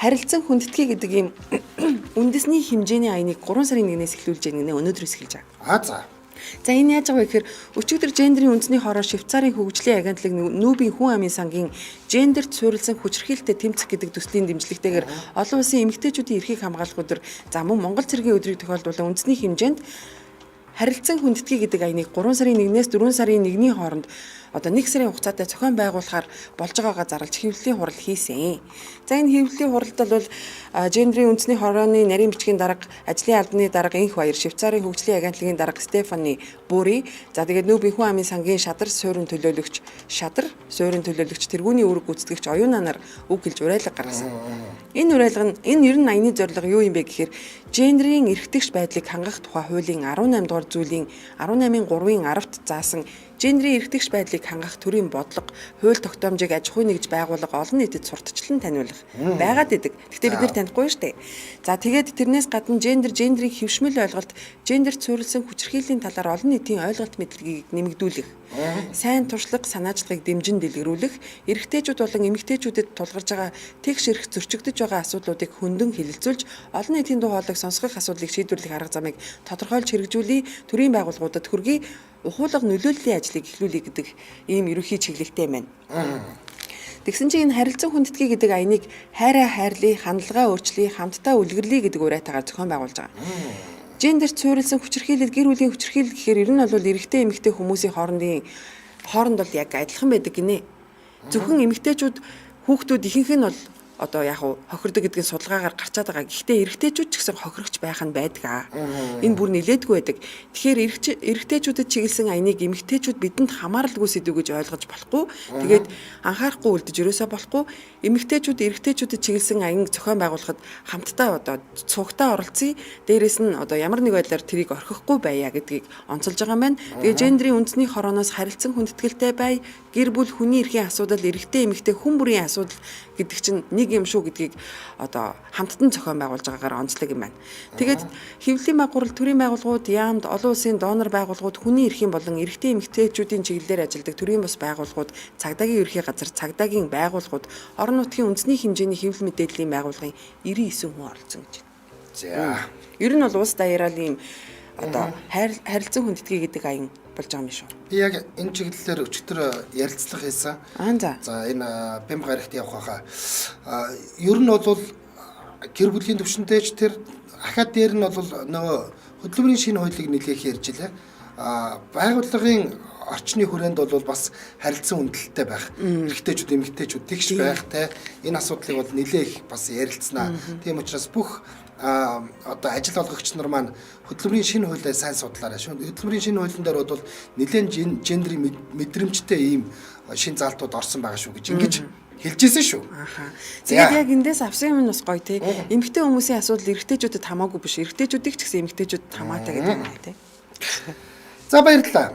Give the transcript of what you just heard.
Харилцан хүндэтгэе гэдэг ийм үндэсний хэмжээний аяныг 3 сарын 1-ээс эхлүүлж байгаа гэнэ, өнөөдрөөс эхэлж байгаа. А за. За, энэ яаж байгаа вэ гэхээр өчигдөр гендрийн үндэсний хороо Швейцарын хөгжлийн агентлаг Нүүбийн хүн амын сангийн гендерт суурилсан хүчирхийлэлтэй тэмцэх гэдэг төслийн дэмжлэгтэйгээр олон улсын эмэгтэйчүүдийн эрхийг хамгаалах өдөр, за мөн Монгол цэргийн өдрийг тохиолдуулан үндэсний хэмжээнд харилцан хүндэтгэе гэдэг аяныг 3 сарын 1-ээс 4 сарын 1-ний хооронд одоо 1 сарын хугацаатай зохион байгуулахаар болж байгаагаа зарлж хэвлэлийн хурал хийсэн. За, энэ хэвлэлийн хуралд бол гендрийн үндэсний хорооны нарийн бичгийн дарга, ажлын албаны дарга Инх Баяр, Швейцарын хөгжлийн агентлагийн дарга Стефани Бури, за тэгээд Нүүбийн хүн амын сангийн шадар суурин төлөөлөгч тэргүүний үүрэг гүйцэтгэгч Оюуна нар үг хэлж уриалга гаргасан. Энэ уриалга нь, энэ ер нь аяны зорилго юу юм бэ гэхээр гендрийн эрхтгч байдлыг хангах тухай хуулийн 18 дугаар зүйлийн 18-ын 3-ын 10-т заасан гендрийн эрхтгч байдлыг хангах төрийн бодлого, хууль тогтоомжийг аж ахуйн нэгж байгууллага олон нийтэд сурталчлан таниулах байгаад идэг. Гэхдээ бид нэр танихгүй шүү дээ. За, тэгээд тэрнээс гадна гендер, гендрийн хэвшмэл ойлголт, гендерт суурилсан хүчирхийллийн талаар олон нийтийн ойлголт мэдлэгийг нэмэгдүүлэх, сайн туршлага, санаачлагыг дэмжин дэлгэрүүлэх, эрэгтэйчүүд болон эмэгтэйчүүдэд тулгарч байгаа тэгш эрх зөрчигдөж байгаа асуудлуудыг хөндлөн хэлэлцүүлж, олон нийтийн дуу хоолойг сонсгох асуудлыг шийдвэрлэх арга замыг тодорхойлж хэрэгжүүлье, төрийн байгууллагуудад хүргэе, ухуулга нөлөөллийн ажлыг эхлүүлье гэдэг ийм ерөнхий чиглэлтэй байна. Тэгсэн чинь энэ харилцан хүндэтгэе гэдэг аяныг хайраа хайрлая, хандлагаа өөрчлөе, хамтдаа үлгэрлэе гэдэг уриатайгаар зохион байгуулж байгаа. Гендерт суурилсан хүчирхийлэл, гэр бүлийн хүчирхийлэл гэхээр ер нь бол эрэгтэй эмэгтэй хүмүүсийн хооронд бол яг адилхан байдаг гинэ. Зөвхөн эмэгтэйчүүд, хүүхдүүд ихэнх нь бол одоо яг уу хохирдог гэдгийг судалгаагаар гарчаад байгаа. Гэхдээ эрэгтэйчүүд ч гэсэн хохирогч байх нь байдаг аа. Энэ бүр нилээдгүй байдаг. Тэгэхээр эрэгтэйчүүдэд чиглэсэн аяныг эмэгтэйчүүд бидэнд хамааралгүй сэдэв гэж ойлгож болохгүй. Тэгээд анхаарахгүй үлдэж ерөөсөө болохгүй. Эмэгтэйчүүд эрэгтэйчүүдэд чиглэсэн аян зохион байгуулахад хамтдаа одоо цугтаа оролцъё. Дээрээс нь одоо ямар нэг байдлаар тэрийг орхихгүй байя гэдгийг онцолж байгаа юм байна. Тэгээ гендрийн үндэсний хорооноос харилцан хүндэтгэлтэй бай, гэр бүл, хүний эрхийн асуудал, эрэгтэй эмэгтэй хүн бүрийн асуудал гэдэг чинь нэг юм шүү гэдгийг одоо хамттан зохион байгуулж байгаагаар онцлог юм байна. Тэгээд хэвлэлийн байгууллага, төрийн байгууллагууд, яамд, олон улсын донор байгууллагууд, хүний эрхийн болон эрэгтэй эмэгтэйчүүдийн чиглэлээр ажилладаг төрийн бус байгууллагууд, цагдаагийн ерхий газар, цагдаагийн байгууллагууд, орон нутгийн үндэсний хэмжээний хэвлэл мэдээллийн байгууллагын 99 хүн оролцсон гэж байна. За. Ер нь бол улс даяараа л ийм одоо харилцан хүндэтгэе гэдэг аян болж байгаа юм шүү. Би яг энэ чиглэлээр өчигдөр ярилцлага хийсэн. Аа за. За, энэ Бямба гарагт явах байхаа. Ер нь бол гэр бүлийн төвшөнтэй ч тэр ахаад дээр нь бол нөгөө хөдөлмөрийн шинэ хуулийг нэлээх ярьж илээ. Байгууллагын орчны хүрээнд бол бас харилцан хүндэлтэй байх. Эрэгтэйчүүд, эмэгтэйчүүд тэгш байх те. Энэ асуудлыг бол нэлээх бас ярилцсанаа. Тийм учраас бүх одоо ажил олгогч нар маань хөдөлмөрийн шинэ хуулиа сайн судлаарай. Хөдөлмөрийн шинэ хуулийн дээр бол нэлээд гендрийн мэдрэмжтэй ийм шинэ заалтууд орсон байгаа шүү гэж ингэж хэлжсэн шүү. Аха. Тэгээд яг эндээс авсан юм нь бас гоё те. Эмэгтэй хүмүүсийн асуудал эрэгтэйчүүдэд хамаагүй биш. Эрэгтэйчүүдийг ч гэсэн эмэгтэйчүүдэд хамаатай гэдэг юм байна те. За, баярлалаа.